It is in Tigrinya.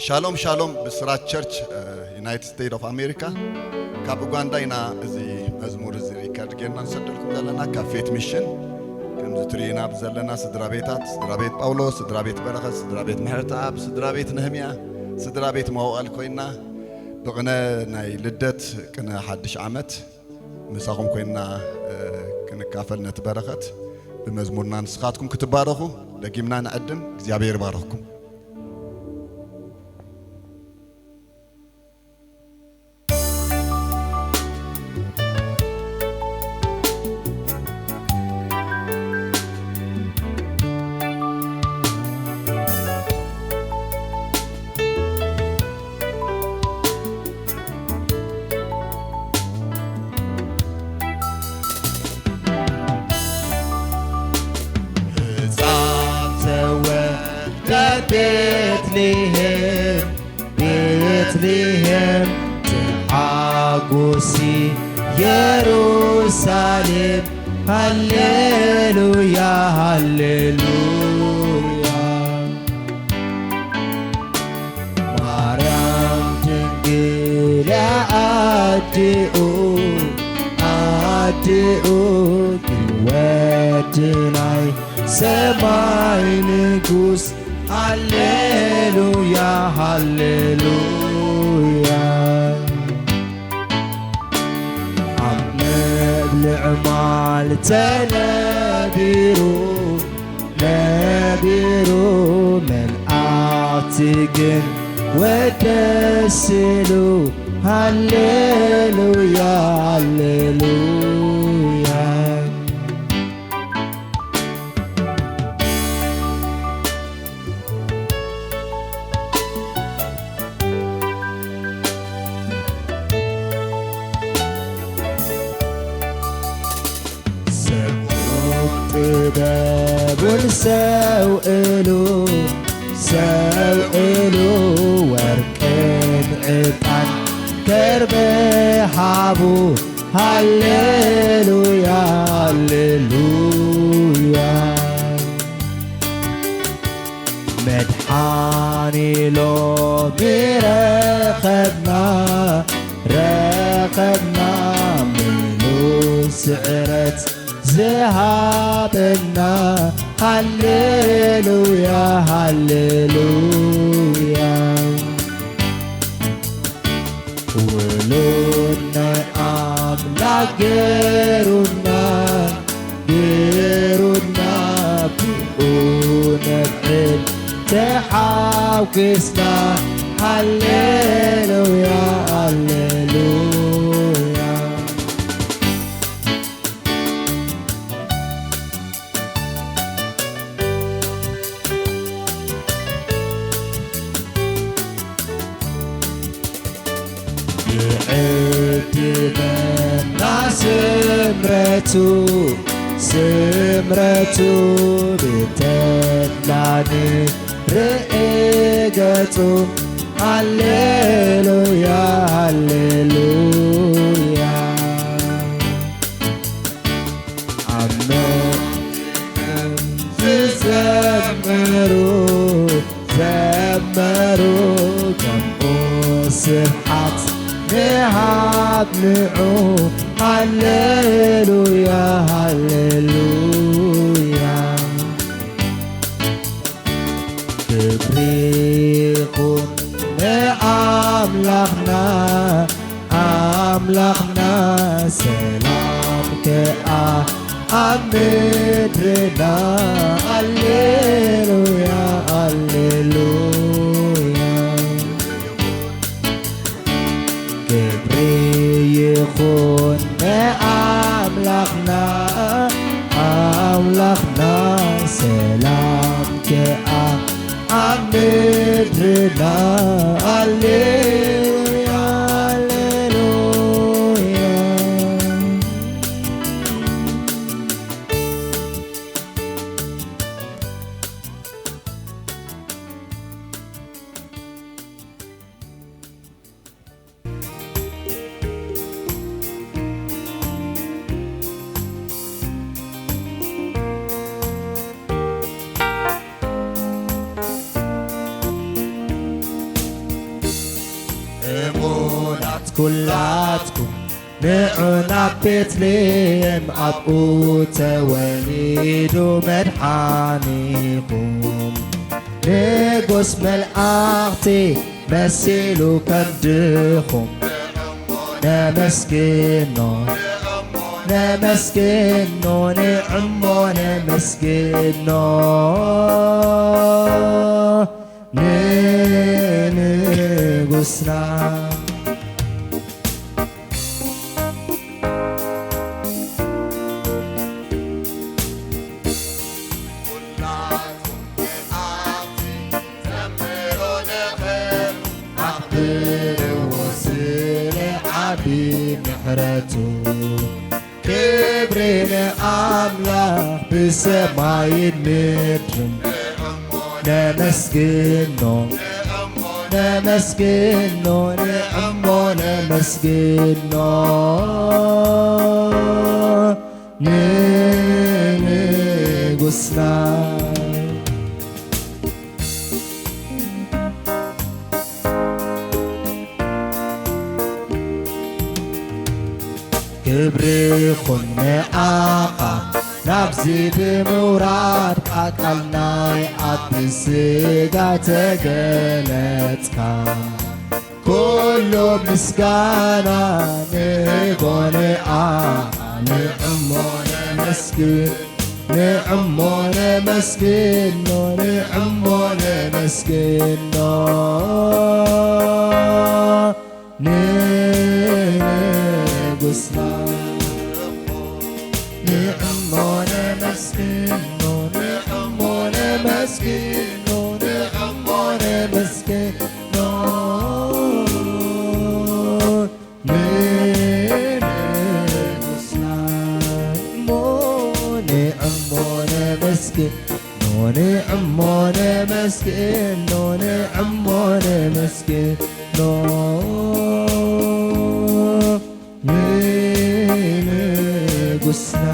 ሻሎም ሻሎም፣ ብስራት ቸርች ዩናይትድ ስቴትስ ኦፍ ኣሜሪካ። ካብ ኡጋንዳ ኢና እዚ መዝሙር እዚ ሪከርድ ጌርና ንሰደልኩም ዘለና ካብ ፌት ሚሽን። ከምዚ ትርእዩና ብዘለና ስድራ ቤታት፣ ስድራ ቤት ጳውሎስ፣ ስድራ ቤት በረኸት፣ ስድራ ቤት ምሕረተኣብ፣ ስድራ ቤት ነህምያ፣ ስድራ ቤት መዋእል ኮይና ብቕነ ናይ ልደት ቅነ ሓድሽ ዓመት ምሳኹም ኮይንና ክንካፈል ነቲ በረኸት ብመዝሙርና ንስኻትኩም ክትባረኹ ደጊምና ንዕድም። እግዚኣብሔር ይባርኽኩም። ሕፃን ተወልደ ቤትልሔም፣ ቤትልሔም ተሓጎሲ የሩሳሌም። ሃሌሉያ ሃሌሉያ። ማርያም ድንግል ኣዲኡ፣ ኣዲኡ ግን ወዲ ናይ ሰማይ ንጉስ። ሃሌሉያ ሃሌሉያ። ኣብ መብልዕ ማል ተነቢሩ፣ ነቢሩ፣ መልኣኽቲ ግን ወደስሉ። ሃሌሉያ ሃሌሉያ። ሰብ ጥበቡን ሰው እሉ፣ ሰው እሉ፣ ወርቅን ዕጣን ከርቤ ሃቡ። ሃሌሉያ ሃሌሉያ። መድሓኒ ሎሚ ረኸብና፣ ረኸብና ምሉእ ስዕረት ዝሃበና። ሃሌሉያ ሃሌሉያ። ውሉድ ናይ ኣምላኽ ገሩና፣ ገሩና፣ ብኡ ነብዕል ተሓጒስና። ሃሌሉያ ሃሌሉያ። ይዕድመና ስምረቱ፣ ስምረቱ ብተድላ ንርኢ ገጹ። ሃሌሉያ ሃሌሉያ። ኣብ መርገም ዝዘመሩ ዘመሩ፣ ከምኡ ስብሓት ንሃብ ንዑ። ሃሌሉያ ሃሌሉያ። ክብሪ ይኹን ንኣምላኽና፣ ኣምላኽና ሰላም ከኣ ኣብ ምድርና። ኣሌሉያ፣ ኣሌሉያ። ክብሪ ይኹን ንኣምላኽና፣ ኣምላኽና ሰላም ከኣ ኣብ ምድርና። ኣሌሉያ፣ ኣሌሉያ። ኩላትኩም ንዑ ናብ ቤትልሔም፣ ኣብኡ ተወሊዱ መድሓኒኹም። ንጉስ መልኣኽቲ መሲሉ ከም ድኹም፣ ነመስግኖ፣ ነመስግኖ፣ ንዕሞ ነመስግኖ ንንጉስና። ኣኽብርዎ ስለ ዓቢ ምሕረቱ። ክብሪ ንኣምላኽ ብሰማይን ምድርን። ነመስግኖ፣ ነመስግኖ፣ ንዕሞ ነመስግኖ ንንጉስና። ክብሪ ይኹን ንኣኻ ናብዚ ብምውራድ፣ ቃል ናይ ኣቢ ስጋ ተገለጽካ። ኩሉ ምስጋና ንጎንኣ ንዕሞ ነመስግን፣ ንዕሞ ነመስግኖ፣ ንዕሞ ነመስግኖ ንንጉስና። ንዕሞ ነመስግኖ፣ ንዕሞ ነመስግኖ፣ ንዕሞ ነመስግኖ ንንጉስና። እሞ ንዕሞ ነመስግኖ፣ ንዕሞ ነመስግኖ፣ ንዕሞ ነመስግኖ ንንጉስና።